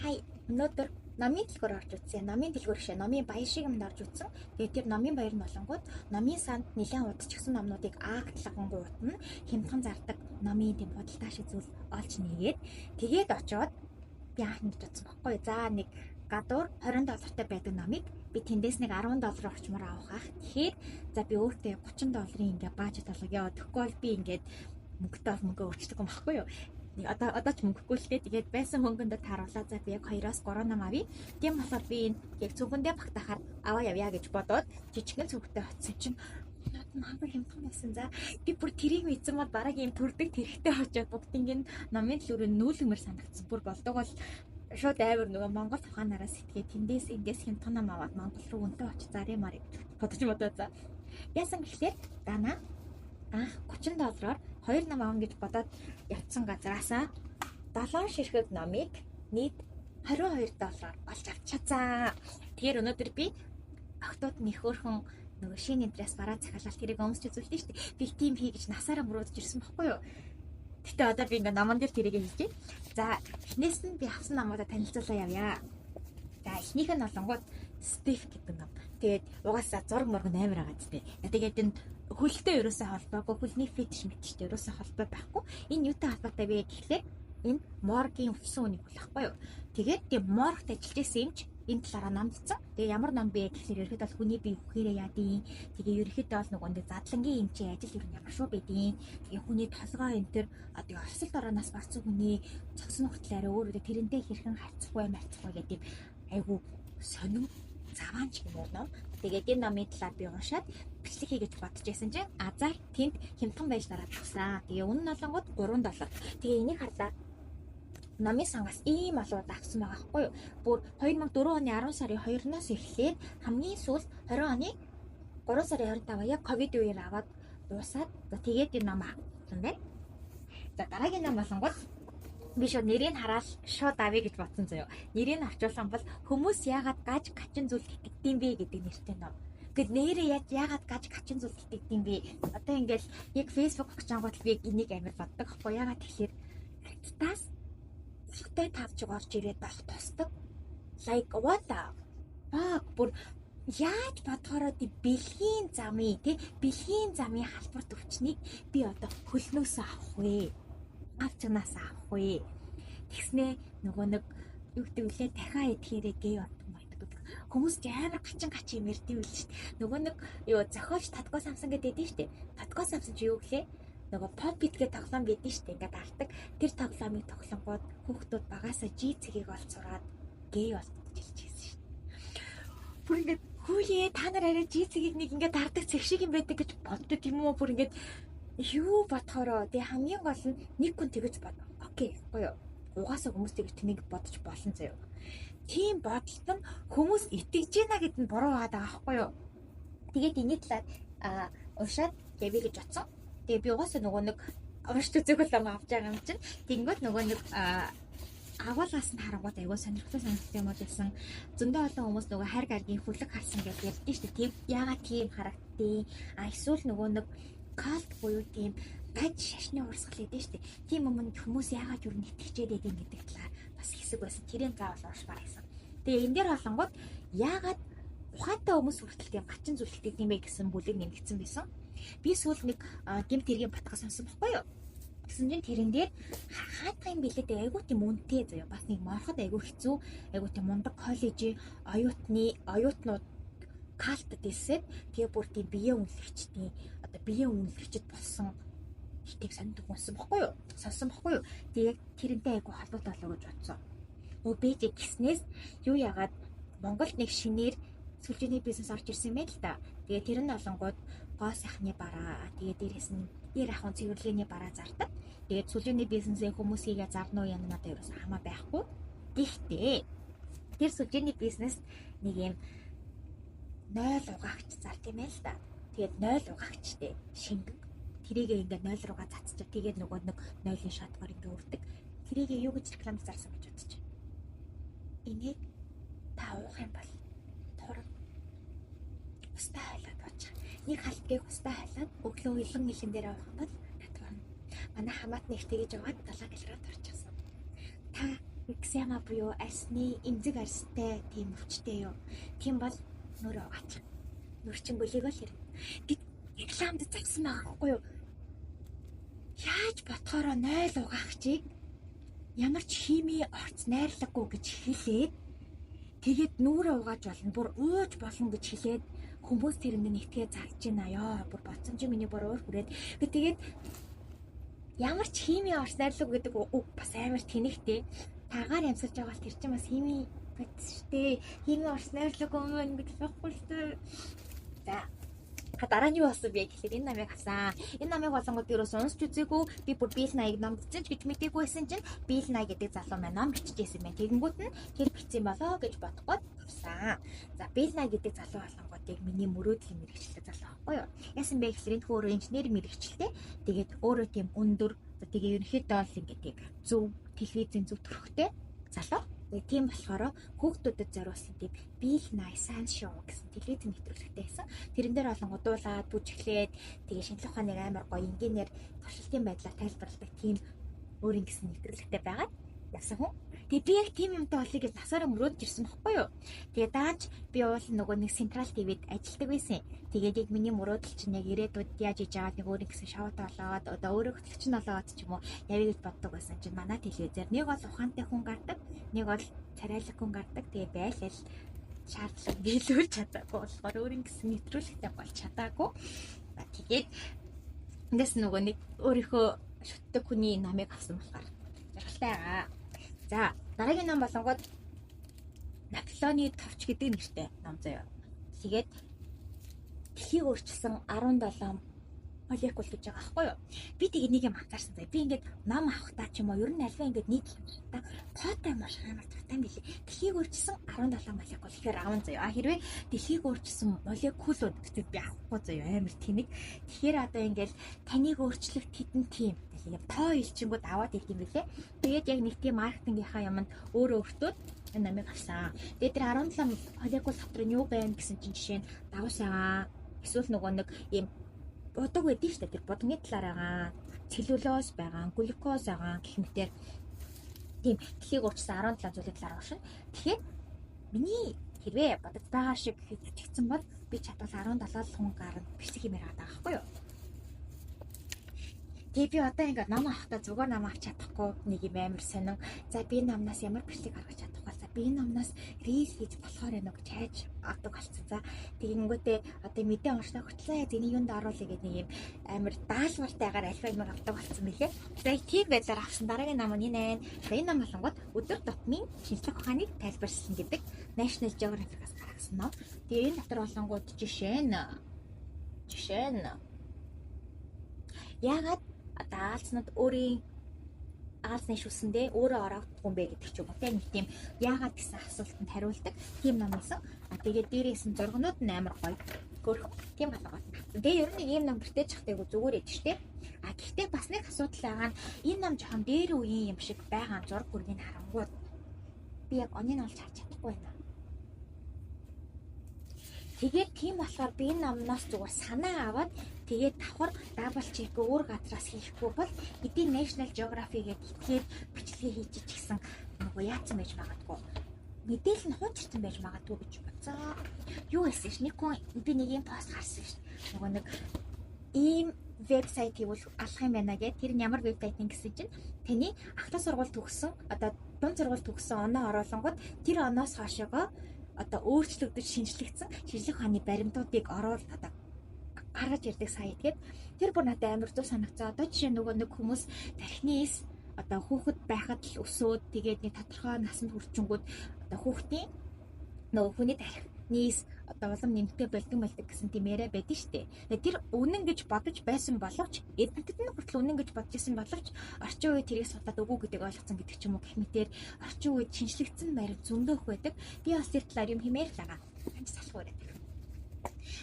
Хай, өнөөдөр номын дэлгүүр орж үзсэн. Номын дэлгүүр гişэ номын баяр шиг юмд орж үзсэн. Тэгээд тэр номын баяр нь болонгууд номын санд нэлээд удчихсан номнуудыг актлангууд нь хямдхан зардаг номын тийм худалдаа шиг зүйл олж нээгээд, тэгээд очоод би анх ингэж утсан баггүй. За, нэг гадуур 20 доллартай байдаг номыг би тэндээс нэг 10 доллар орчмоор авах ах. Тэгэхээр за, би өөртөө 30 долларын ингээ budget болгоё. Тэгэхгүй бол би ингээд мөнгөтэй бол мөнгө өөрчдөг юм баггүй юу? Нэг одоо ч мөнгөгүй л дээ. Тэгээд байсан мөнгөндөө тааруулаа. За, би яг 2-оос 3 ном авъя. Тийм болохоор би энэ яг цүнхэндээ багтаахаар аваа явъя гэж бодоод жижигхэн цүнхтэй очсон чинь над мангар хямдхан байсан. За, би бүр тэрийг мэдсэн бол бараг ийм төрдөг тэрхтээ очиод бүгднийг номын дэлгүүрээр нүүлгмэр санагдсан. Бүр болдог бол шууд амар нөгөө Монгол тухайнараа сэтгээ тэндээс эндээс хямдхан ном аваад Монгол руу үнэтэй очиж зарыг марыг бодож бодоо за. Яасан гэхлээр дана анх 30 доллараар 2 ном авна гэж бодоод явцсан газараасаа 7 ширхэг номыг нийт 22 доллараар олж авчихсан. Тэгэхээр өнөөдөр би охтууд нь их хөөрхөн нөгөө Shein энтрээс бараа захиалал тэрийг өмсч үзүүлдэ шүү дээ. Би тийм хий гэж насаараа мөрөөдөж ирсэн бохгүй юу? Гэтэ одоо би ингээ номон дээр тэрийг хийж байна. За, эхнээс нь би авсан номуудаа танилцуулаа явъя. За, эхнийх нь болонгууд Stiff гэдэг ном. Тэгээд угаасаа зураг мураг амар байгаа зү. Тэгээд энэ хөлтэй ерөөсөө холбоогүй, хөлний фетиш мэтиштэй ерөөсөө холбоо байхгүй. Энэ юутай холбоотой вэ гэхлээр энэ моргийн өвсөн үнийг хөл ахгүй юу. Тэгээд тийм моргт ажиллаж байсан юмч энэ талаараа номдсон. Тэгээ ямар ном бэ гэхлээр ерөөхдөө бол хүний бие үхээрээ яадیں۔ Тэгээ ерөөхдөө бол нөгөө нэг задлангийн эмчийн ажил ер нь ямар шүү байдیں۔ Тэгээ хүний толгой энэ төр одоо осол дороноос барцсан хүний цогсон хүртэл арай өөр үү, тэрнтэй хэрхэн харьцах вэ, марцах вэ гэдэг айгу сонин заваанч гэмээр ном. Тэгээд энэ номын талаар би уншаад бичлэг хий гэж бодож байсан чинь азар тэнд хямдхан байж дараад авсан. Тэгээ үнэ нь болонгод 3 доллар. Тэгээ энийг харлаа, номын сангаас ийм олон удаа авсан байгаа байхгүй юу? Бүр 2004 оны 10 сарын 2-наас эхлээд хамгийн сүүлд 20 оны 3 сарын 25 яг ковид үеэр аваад дуусаад, за, тэгээд энэ ном авсан байна. За, дараагийн ном болонгод би шууд нэрийг хараад шууд авъя гэж бодсон заяо. Нэрийг авчуулсан бол "Хүмүүс яагаад гаж гачин зүйл итгэдэм бэ" гэдэг нэртэй ном. Тэгэд нэрээ яаж яагаад гаж гачин зүйл итгэдэм бэ? Одоо ингээл яг Facebook очингууд би энийг амар боддог аахгүй яагаад тэгэхээр хятадаас ихтэй тавчиг орж ирээд байх тусдаг. Like, what the fuck, бүр яаж бодохороо тий бэлгийн замын, тий бэлгийн замын халдвар төвчнийг би одоо хөлнөөсөө авах вэ? Авчигнаас авах вэ? Тэгснээ нөгөө нэг юу гэдэг вүлээ, дахиад идэхээрээ гей болдог байдаг гэдэг. Хүмүүс ч амар гачин гачин юм ярьдсан байл шүү дээ. Нөгөө нэг юу зохиолч Татко Самсон гэдэг шүү дээ. Татко Самсон чи юу гэлээ? Нөгөө Pop It гэх тоглоом байдэн шүү дээ. Ингээд алдаг. Тэр тоглоомыг тоглонгууд хүүхдүүд багасаа жи цэгийг олж сураад гей болдог гэж хэлж байсан шүү дээ. Бүр ингээд хүүе, та нар арай жи цэгийг нэг ингээд дардаг цэг шиг юм байдаг гэж боддог юм уу? Бүр ингээд юу бодохороо тэгээ хамгийн гол нь нэг хүн тэгэж бод. Okay, гоё. Угаасаа хүмүүс тэгэж тэнийг бодож болно заяа. Тийм бодолт нь хүмүүс итгэж гинэ гэдээ нь буруу байгаа байхгүй юу? Тэгээд энэний талаар уншаад явъя гэж бодсон. Тэгээ би угаасаа нөгөө нэг уншиж үзээгүй л авч байгаа юм чинь. Тэгэнгүүт нөгөө нэг агуулгаас нь харангуут айгүй сонирхолтой сонирхолтой юм байсан. Зөндөө олон хүмүүс нөгөө хайр гаргийн хүлэг харсан гэж ярьдэн шүү дээ. Тийм яагаад тийм харагдтыг. А эсвэл нөгөө нэг cult буюу тийм гаж шашны урсгал гэдэг шүү дээ. Тийм өмнө хүмүүс яагаад юу нэтгэжээд байдаг гэдэг талаар бас хэсэг байсан. Тэрийг заавал уншмаар байсан. Тэгээ энэ дээр болонгууд яагаад ухаантай хүмүүс хүртэл тийм гачин зүйлтэй юм бэ гэсэн бүлэг нэмэгдсэн байсан. Би сүүл нэг гэмт хэргийн батга сонсон байхгүй юу? Тэгсэн чинь тэрэн дээр хаадах юм бэлээ дээ, айгуу тийм үнэтэй заяа. Бас нэг мороход айгуу хэцүү, айгуу тийм мундаг коллежийн оюутны оюутнууд cult д дэлсээд, тэгээ бүр тийм бие үнэлэгчдийн одоо бие үнэлэгчд болсон тийм сонирхдаг болсон бохгүй юу? Сонсон бохгүй юу? Тэгээ яг тэрнтэй айгуу холбоотой болоо гэж бодсон. Өө бэж гиснээс юу яагаад Монголд нэг шинээр сүлжээний бизнес орж ирсэн юм байна л да. Тэгээ тэр нь олонгууд гоо сайхны бараа, тэгээ дээрэс нь дээр ахуйн цэвэрлэгээний бараа зардаг. Тэгээд сүлжээний бизнесээ хүмүүс хийгээ зарна уу яана надад ерөөсөө хамаа байхгүй. Гэхдээ тэр сүлжээний бизнес нэг юм 0 угаагч зард юм байна л да. Тэгээд 0 угаагчтай шингэн. Тэрийг ингээд 0 руугаа цацчих. Тэгээд нөгөө нэг 0-ын shot оор ингээд өрдөг. Тэрийг юу гэж рекламд зарсан гэж бодож байна. Энийг та уух юм бол туран устаа хойлоод уучих. Нэг халтгийг устаа хойлоод өглөө илэн илэн дээр уух юм бол татварна. Манай хамаат нэг тэгэж яваад 7 кг турчихсан. Та Экзема буюу арьсны эмзэг арьстай тийм өвчтэй юу? Тийм бол нүүрээ угаачих. Нүр чин гөлөөгөө л хэрэг. Бид рекламд загсан байгаа байхгүй юу? Яаж бодохоороо 0 угаагчийг ямар ч хими орц найрлаггүй гэж хэлээд тэгээд нүүрээ угааж болно, бүр ууж болно гэж хэлээд хүмүүс тэрэнд нэгтгээ залж байна ёо. Бүр бодсон чи миний бүр уур хүрээд би тэгээд ямар ч хими орц найрлаг гэдэг үг бас амар тэнэгтэй. Тагаар ямсарч байгаа бол тэр чинь бас хими бодис штэ. Хими орц найрлаг юм байна гэж байхгүй штэ. За дараа нь юу болсон бэ гэхлээр энэ намыг авсан. Энэ намыг болонгод ерөөс унсч үзээгүй. Би бүр Bill Nye ном бичсэн ч гэж мдээгүй байсан чинь Bill Nye гэдэг залуу маань ном биччихсэн юм байна. Тэгэнгүүт нь тэр бичсэн болоо гэж бодохгүй авсан. За Bill Nye гэдэг залуу болонгод яг миний мөрөөдлийн мэргэжилтэй залуу байхгүй юу? Яасан бэ гэхлээр энэ өөрөө инженер мэргэжилтэй. Тэгээд өөрөө тийм өндөр, тэгээ ерөнхийдөө л ингээд тийм зөв телевизийн зөв төрхтэй залуу. Тэгээ тийм болохоор хүүхдүүдэд зориулсан тийм Bill Nye Science Show гэсэн телевизийн нэвтрүүлэгтэй байсан. Тэрэн дээр олон удуулаад бүжиглээд тэгээ шинжлэх ухааныг амар гоё энгийнээр туршилтын байдлаар тайлбарладаг тийм өөр ингэсэн нэвтрүүлэгтэй байгаад явсан хүн. Тэгээ би яг тийм юмтай болъё гэж насаараа мөрөөдөж ирсэн бохгүй юу. Тэгээ дааж би уул нөгөө нэг Central TV-д ажилладаг байсан. Тэгээд яг миний мөрөөдөл чинь яг ирээдүйд яаж хийж байгаа нэг өөр ингэсэн шоутай болоод одоо өөрөө хөтлөгч нь болоод ч юм уу явъя гэж боддог байсан чинь манай телевизээр нэг бол ухаантай хүн гардаг, нэг бол царайлаг хүн гардаг. Тэгээ байлал шаардлага биелүүлж чадаагүй болохоор өөр ингэсэн нэвтрүүлэгтэй болж чадаагүй. Тэгээд эндээс нөгөө нэг өөрийнхөө шүтдэг хүний номыг авсан болохоор жаргалтай байгаа. За дараагийн ном болонгод Наполеоны товч гэдэг нэртэй ном заяа. Тэгээд дэлхийг өөрчилсөн 17 молекул гэж байгаа байхгүй юу? Би тэгээд нэг юм анзаарсан заяа. Би ингээд ном авахдаа ч юм уу ер нь альва ингээд нийт юм шиг та тоотой маш амар дуртай юм билээ. Дэлхийг өөрчилсөн 17 молекул гэхээр аван заяа. А хэрвээ дэлхийг өөрчилсөн молекулууд гэдэг би авахгүй заяа, амар тэнэг. Тэгэхээр одоо ингээд таныг өөрчлөх тэдэн тийм юм тоо илчингүүд аваад ирд юм билээ. Тэгээд яг нэг тийм маркетингийнхаа юмд өөрөө өөртөө энэ номыг авсан. Тэгээд тэр 17 молекул дотор нь юу байна гэсэн чинь жишээ нь давс байгаа. Эсвэл нөгөө нэг ийм будаг байдэн шүү дээ. Тэр будгийн талаар байгаа, целлюлоз байгаа, глюкоз байгаа гэх мэтээр тийм дэлхийг өөрчилсөн 17 зүйлийн талаар уншина. Тэгэхээр миний хэрвээ бодож байгаа шиг бичигдсэн бол би чадвал 17 хүн гарна бичлэг хиймээр байгаа байхгүй юу? Тэгээ би одоо ингээд ном авахдаа зүгээр ном авч чадахгүй нэг юм амар сонин. За би номноос ямар бичлэг гаргаж чадах вэ? За би энэ номноос reel хийж болохоор байна уу гэж хайж авдаг болсон. За тэгэнгүүтээ одоо мэдээ уншнаа хөтлөө зэний юунд оруулъя гэдэг нэг юм амар даалгавартайгаар альфа юм авдаг болсон мөлий. За тийм байдлаар авсан дараагийн ном нь энэ байна. За энэ ном болонгод өдөр тутмын шинжлэх ухааныг тайлбарласан гэдэг National Geographic-аас гаргасан ном. Тэгээ энэ дотор болонгууд жишээ нь яагаад одоо аалзнууд өөрийн аалзны шүсэндээ өөрөө ороогддгүй юм бэ гэдэг ч юм уу те нэг тийм яагаад гэсэн асуултанд хариулдаг тийм ном байсан. А тэгээд дээрээс нь зургнууд нь амар гоё хөөрхөн тийм болгоод. Тэгээ ер нь ийм ном бэртэж чахтайгүй зүгээр ээж штэ. А гэхдээ бас нэг асуудал байгаа нь энэ ном жоохон дээр үеийн юм шиг байгаа зураг бүргийг харангууд би яг оныг олж харж чадахгүй байна. Тэгээд тийм болохоор би энэ номноос зүгээр санаа аваад тэгээд давхар double check өөр газраас хийхгүй бол хэдий National Geographic гэдэг итгээд бичлэгээ хийчих гэсэн нөгөө яатсан байж магадгүй. Мэдээлэл нь хуучирсан байж магадгүй гэж бодсон. Юу байсан ш нэг хүн би нэг юм пост харсан ш. Нөгөө нэг ийм вебсайт хийвэл алах юм байна гэх. Тэр нь ямар вебсайт юм гэсэн чинь таны ахлах сургууль төгссөн одоо дунд сургууль төгссөн оноо оруулангууд тэр оноос хойшоогоо одоо өөрчлөгдөж шинжлэгдсэн шинжлэх ухааны баримтуудыг оруул одоо гаргаж ирдэг сайт гээд тэр бүр надад амар зөв санагцсан. Одоо жишээ нөгөө нэг хүмүүс тархины эс одоо хүүхэд байхад л өсөөд тэгээд нэг тодорхой насанд хүрчингүүд одоо хүүхдийн нөгөө хүний тархины эс одоо улам нэмэгдээ болдог гэсэн тийм яриа байдэн штэ. Тэр үнэн гэж бодож байсан боловч эрдэмтэд нь хүртэл үнэн гэж бодож исэн боловч орчин үед тэрийг судлаад үгүй гэдгийг ойлгоцсон гэдэг ч юм уу гэх мэтээр орчин үед шинжлэгдсэн баримт зөндөөх байдаг. Би бас тэр талаар юм хэмээр л байгаа. Анч салах үрээд.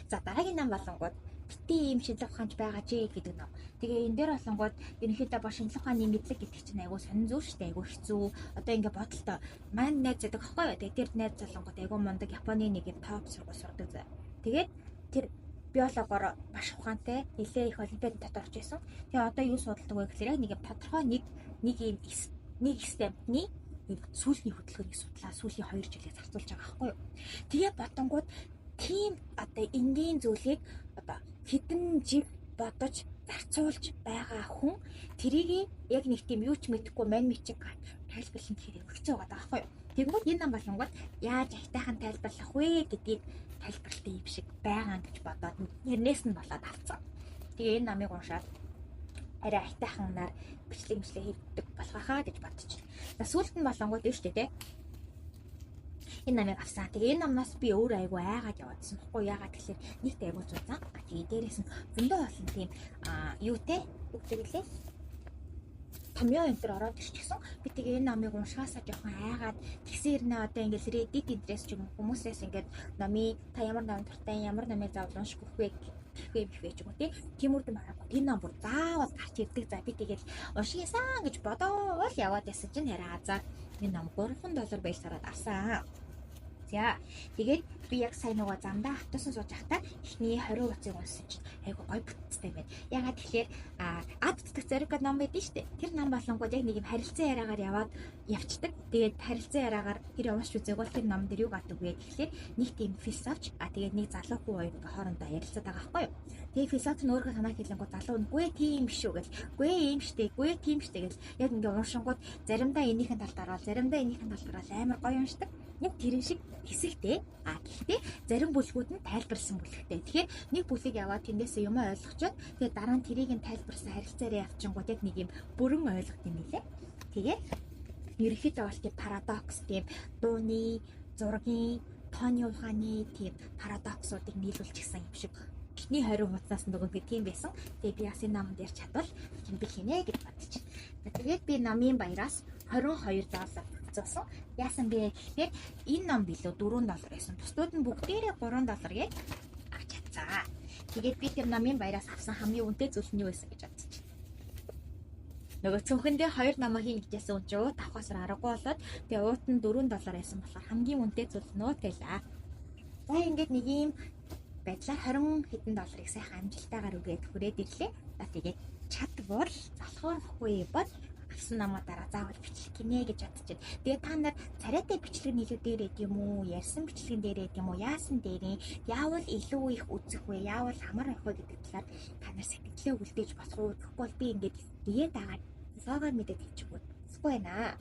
За дараагийн нам болонгууд бити ийм шинжлэх ухаанч байгаа ч гэдэг ном. Тэгээ энэ дээр болонгууд ерөнхийдөө ба шинжлэх ухааны мэдлэг гэдэг чинь айгүй сонин зүйл шүү дээ, айгүй хэцүү. Одоо ингээ бодолтой маань найз байдаг аахгүй юу? Тэгээ тэр найз болонгууд айгүй мундаг Японы нэг юм топ сургууль сурдаг заа. Тэгээд тэр биологоор маш ухаантай, нэлээ их олимпиад дотор орж исэн. Тэгээ одоо юу судалдаг вэ гэхээр яг нэг юм тодорхой нэг нэг юм нэг системтний нэг сүүлийн хөдөлгөөнийг судлаа сүүлийн 2 жилээ зарцуулж байгаа байхгүй юу. Тэгээ бодонгууд тийм одоо энгийн зүйлийг одоо хэдэн жил бодож зарцуулж байгаа хүн тэрийг яг нэг тийм юу ч мэдэхгүй мань мичиг тайлбарлан гэхээр хэцүү байгаа байхгүй юу. Тэгмүүд энэ нам болонгууд яаж аятайхан тайлбарлах вэ гэдгийг тайлбарлалтай юм шиг байгаа гэж бодоод нэрнээс нь болоод авцсан. Тэгээ энэ намыг уншаад арай аятайханаар бичлэг мчлэг хийдэг болох хаа гэж бодчих. За сүүлд нь болонгууд нь шүү дээ, тэ. Энэ намыг авсан. Тэгээ энэ намнаас би өөр айгу айгаад яваадсан. Баггүй яагаад тэгэхээр нэгт айгу зузаан. Тэгээ дээрээс нь зөндөө олон тийм юутэй үгдэг лээ. Томьёо энэ төр ороод ирчихсэн. Би тэгээ энэ номыг уншихаасаа жоохон айгаад тэгсэн хэрнээ одоо ингээл Reddit интерес ч юм хүмүүсээс ингээд номын та ямар ном дуртай, ямар номыг заавал унших вэ гэхгүй бихвэ ч юм уу тий. Тиймүрдэн бараагүй. Энэ ном бүр заавал гарч ирдэг. За би тэгэл уншиясан гэж бодоол яваад байсан чинь хараа за энэ ном 3 доллар байж сараад авсан. За тэгээд би яг сайн нөгөө замдаа автобусан сууж байхдаа эхний 20 утсыг уншсан чинь айгу гой бүтцтэй байна. Ягаад тэгэхээр ад дутаг зориг гэдэг ном байдэн штэ. Тэр ном болонгууд яг нэг юм харилцан яриагаар яваад явцдаг. Тэгээд харилцан яриагаар тэр уншиж үзег бол тэр ном дээр юу гадаг вэ гэхлээр нэг тийм философч тэгээд нэг залуу хүү хоёр ингээ хоорондоо ярилцаад байгаа байхгүй юу. Тэгээд философч нь өөрийнхөө санааг хэлэнгүүт залуу нь гүй тийм биш үү гэл. Гүй ийм штэ, гүй тийм штэ гэл. Яг ингээ уншингууд заримдаа энийхэн талд ороод, заримдаа энийхэн талд ороод амар гоё уншдаг. Яг тэрэн шиг хэсэгтэй. Гэхдээ зарим бүлгүүд нь тайлбарлсан бүлэгтэй. Тэгэхээр нэг бүлэг яваад тэндээсээ юм ойлгочоод тэгээд дараа нь тэрийг нь тайлбарсан харилцаараа явчихгууд яг нэг юм бүрэн ойлгох юм билээ. Тэгээд ерөнхийдөө бол тийм парадокс, тийм дууны, зургийн, тооны ухааны тийм парадоксуудыг нийлүүлчихсэн юм шиг. Эхний 20 хуудасаас нөгөө нэг тийм байсан. Тэгээ би бас энэ номонд ярьж чадвал тэмдэг хийнэ гэж бодож байна. Тэгээд би номын баяраас 22 доллар зарцуулсан. Яасан бэ гэхээр энэ ном билүү 4 доллар байсан. Бусдууд нь бүгдээрээ 3 доллар гэж авч чадсан. Тэгээд би тэр номын баяраас авсан хамгийн үнэтэй зүйл нь юу байсан гэж бодож байна. Нөгөө цүнхэндээ 2 номоо хийн гэж яасан үн чи уут авахаас аргагүй болоод тэгээ уут нь 4 доллар байсан болохоор хамгийн үнэтэй зүйл нь уут байлаа. За ингээд нэг юм байдлаар 20 хэдэн долларыг сайхан амжилттайгаар өгөөд хүрээд ирлээ. За тэгээд чадвал залхуурахгүй бол авсан намуудаараа заавал бичлэг гинэ гэж бодож байна. Тэгээд та нар царайтай бичлэг нь илүү дээр байд юм уу? Ярьсан бичлэгэн дээр байд юм уу? Яасан дээрээ? Яавал илүү их үзэх вэ? Яавал амар авах вэ гэдэг талаар та нар сэтгэлээ үлдээж болох уу? Тэгэхгүй бол би ингээд бие дагаад влогоор мэдээд хийчихгүй. Тэгэхгүй байна.